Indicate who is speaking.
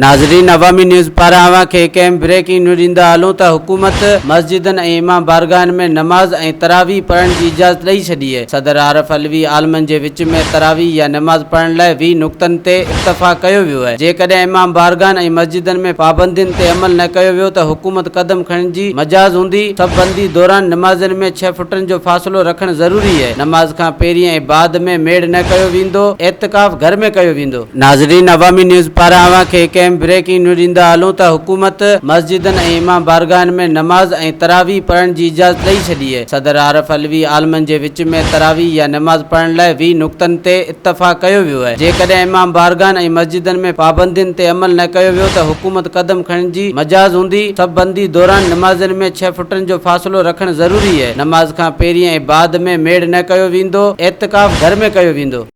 Speaker 1: ناظرين عوامي نيوز پاران اوهان کي هڪ اهم بريڪنگ نيوز ڏيندا هلون ته حڪومت مسجدن ۽ امام بارگاهن ۾ نماز ۽ تراويح پڙهڻ جي اجازت ڏئي ڇڏي اهي. صدر عارف علوي عالمن جي وچ ۾ تراويح يا نماز پڙهڻ لاء 20 نقطن تي اتفاق ڪيو ويو اهي. جيڪڏهن امام بارگاهن ۽ مسجدن ۾ پابندين تي عمل نه ڪيو ويو ته حڪومت قدم کڻڻ جي مجاز هوندي. صف بندي دوران نمازين ۾ ڇهه فٽن جو فاصلو رکڻ ضروري اهي. نماز کان پهرين ۽ بعد ۾ ميڙ نه ڪيو ويندو. اعتڪاف گهر ۾ ڪيو ويندو. ناظرين عوامي نيوز پاران اوهان کي هڪ اهم بريڪنگ نيوز ڏيندا هلون ته حڪومت مسجدن ۽ امام بارگاهن ۾ نماز ۽ تراويح پڙهڻ جي اجازت ڏئي ڇڏي اهي. صدر عارف علوي عالمن جي وچ ۾ تراويح يا نماز پڙهڻ لاء 20 نقطن تي اتفاق ڪيو ويو اهي. جيڪڏهن امام بارگاهن ۽ مسجدن ۾ پابندين تي عمل نه ڪيو ويو ته حڪومت قدم کڻڻ جي مجاز هوندي. صف بندي دوران نمازين ۾ ڇهه فٽن جو فاصلو رکڻ ضروري اهي. نماز کان پهرين ۽ بعد ۾ ميڙ نه ڪيو ويندو. اعتڪاف گهر ۾ ڪيو ويندو.